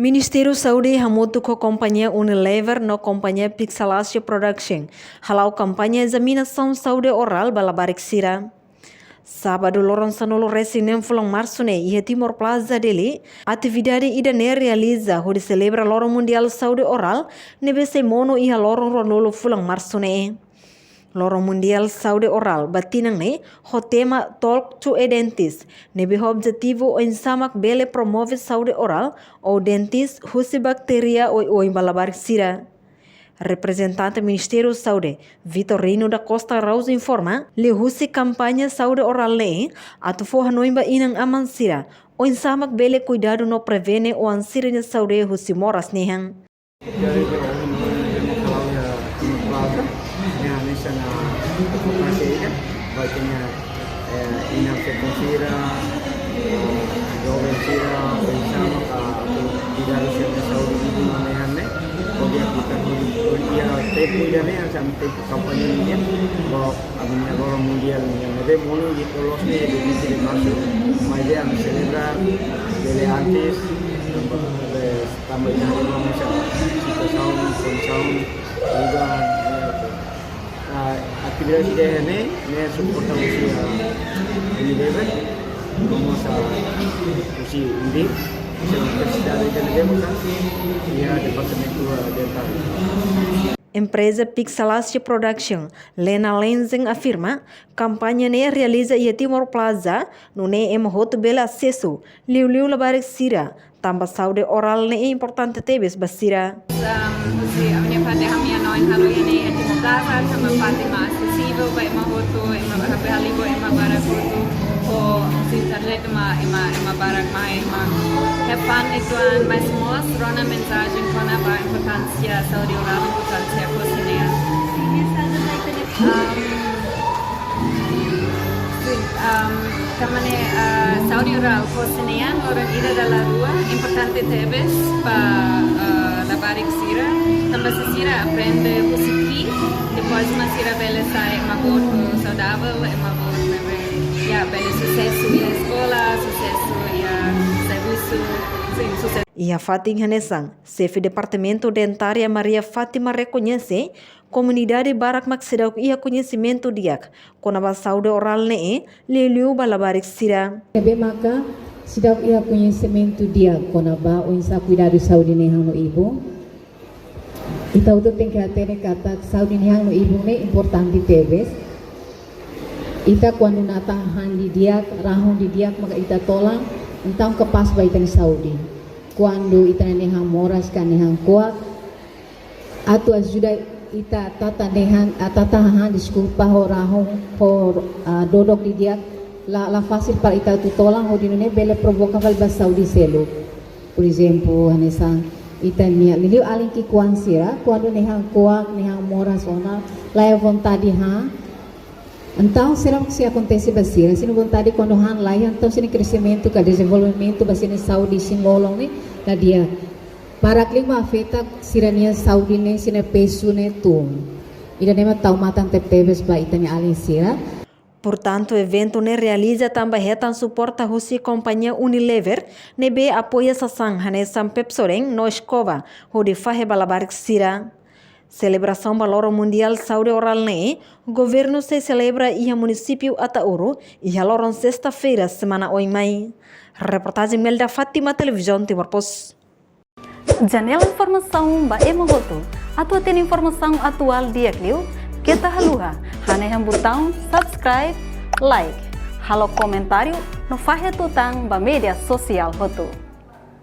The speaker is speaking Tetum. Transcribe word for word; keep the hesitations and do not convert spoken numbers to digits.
Ministériu Saúde hamutuk ho kompañia Unilever no kompañia Pixalasia Production hala'o kampaña ezaminasaun saúde orál ba labarik sira. Sábadu loron sanulu-resin-neen fulan Marsu ne'e iha Timor Plaza, Dili, atividade ida-ne'e realiza hodi selebra Loron Mundiál Saúde Orál ne'ebé sei monu iha loron ruanulu fulan Marsu ne'e. Loron Mundiál Saúde Orál ba tinan ne'e ho tema Talk to a Dentist, ne'ebé ho objetivu oinsá mak bele promove saúde orál ou dentis husi baktéria oioin ba labarik sira. Reprezentante Ministériu Saúde, Vitorino da Costa Araújo informa, liuhusi kampaña saúde orál ne'e atu fó hanoin ba inan-aman sira oinsá mak bele kuidadu no prevene oan sira-nia saúde husi moras nehan. Jadi, kalau ya, ya, ini sana, apa sih, ya? Baiknya, eh, inan feto sira, eh, joven sira, oinsá maka atu kuidadu sira-nia saúde ibu-inan ne'e. Hodi atu ita hodi, hodi iha tempu ida-ne'e, hanesan tempu kampaña nian, ba ami-nia Loron Mundiál nian. Ne'ebé monu iha loos ne'e, dia vinte de março, maibé ami selebra bele antes, tanba, eh, tanba ita haree mós situasaun, kondisaun, udan, eh, ah, atividade ida-ne'e, ne'e suporta husi, ah, Unilever, no mós, ah, husi UNDIL, husi Universidade de Levanta, iha Departamentu, ah, Dentária. Empreza Pixalasia Production, Lena Lenzen afirma, kampaña ne'e realiza iha Timor Plaza, nune'e ema hotu bele asesu, liuliu labarik sira, tanba saúde orál ne'e importante tebes ba sira. Um, husi ami-nia parte, ami hanoin halo iha ne'e iha Timor Plaza, tanba parte mak asesivel ba ema hotu, ema ba hape hali bo ema barak hotu, ho husi internet mak ema, ema barak mai, ema have fun uitoan, mas mós rona mensajen kona-ba importánsia saúde orál, importánsia kose-nia. Um, Sin, um, tanba ne'e, ah, saúde orál kose-nian loron ida dala rua importante tebes ba, ah, labarik sira, tanba se sira aprende husi ki'ik, depois mak sira bele sai ema boot saudavel, ema boot ne'ebé, ya, bele susesu iha eskola, susesu iha servisu, sin, susesu. Iha fatin hanesan, Xefe Departamentu Dentária Maria Fátima rekoñese, komunidade barak mak seidauk iha koñesimentu di'ak kona-ba saúde orál ne'e, liuliu ba labarik sira. Ne'ebé maka seidauk iha koñesimentu di'ak kona-ba oinsá kuidadu saúde nehang no ibun. Ita hotu tenke hatene katak saúde nehang no ibun ne'e importante tebes. Ita kuandu natar hahán didi'ak, rahun didi'ak maka ita tolan, entaun kapás ba ita-nia saúde. Kuandu ita-nia nehang moras ka nehang kuak, atu ajuda ita tata nehang, ah, tata hahán, deskulpa, ho rahun, ho, ah, dodok didi'ak, la, la fasil para ita atu tolan, hodi nune'e bele provoka fali ba saúde seluk. Por ezemplu, hanesan ita-nia liuliu alin ki'ikoan sira, kuandu nehang kuak, nehang moras ona, laiha vontade han, entaun, saida mak sei akontese ba sira, sira-nia vontade kuandu han laiha, entaun sira-nia kresimentu ka dezenvolvimentu ba sira-nia saúde isin-lolon ne'e la di'ak. Barak liu mak afeta sira-nia saúde ne'e, sira-nia pezu ne'e tun. Ida-ne'e mak tau matan tebetebes ba ita-nia alin sira. Portantu, eventu ne'e realiza tanba hetan suporta husi kompañia Unilever, ne'ebé apoia sasán hanesan Pepsodent no eskova, hodi fahe ba labarik sira. Selebrasaun ba Loron Mundiál Saúde Orál ne'e, governu sei selebra iha munisípiu Ataúro, iha loron sesta-feira, semana oin mai. Reportajen Melda Fátima, Televizaun Timor Post. Janela informasaun ba ema hotu. Atu hatene informasaun atuál di'ak liu, keta haluha hanehan butaun subscribe, like, halo komentáriu, no fahe tutan ba média sosiál hotu.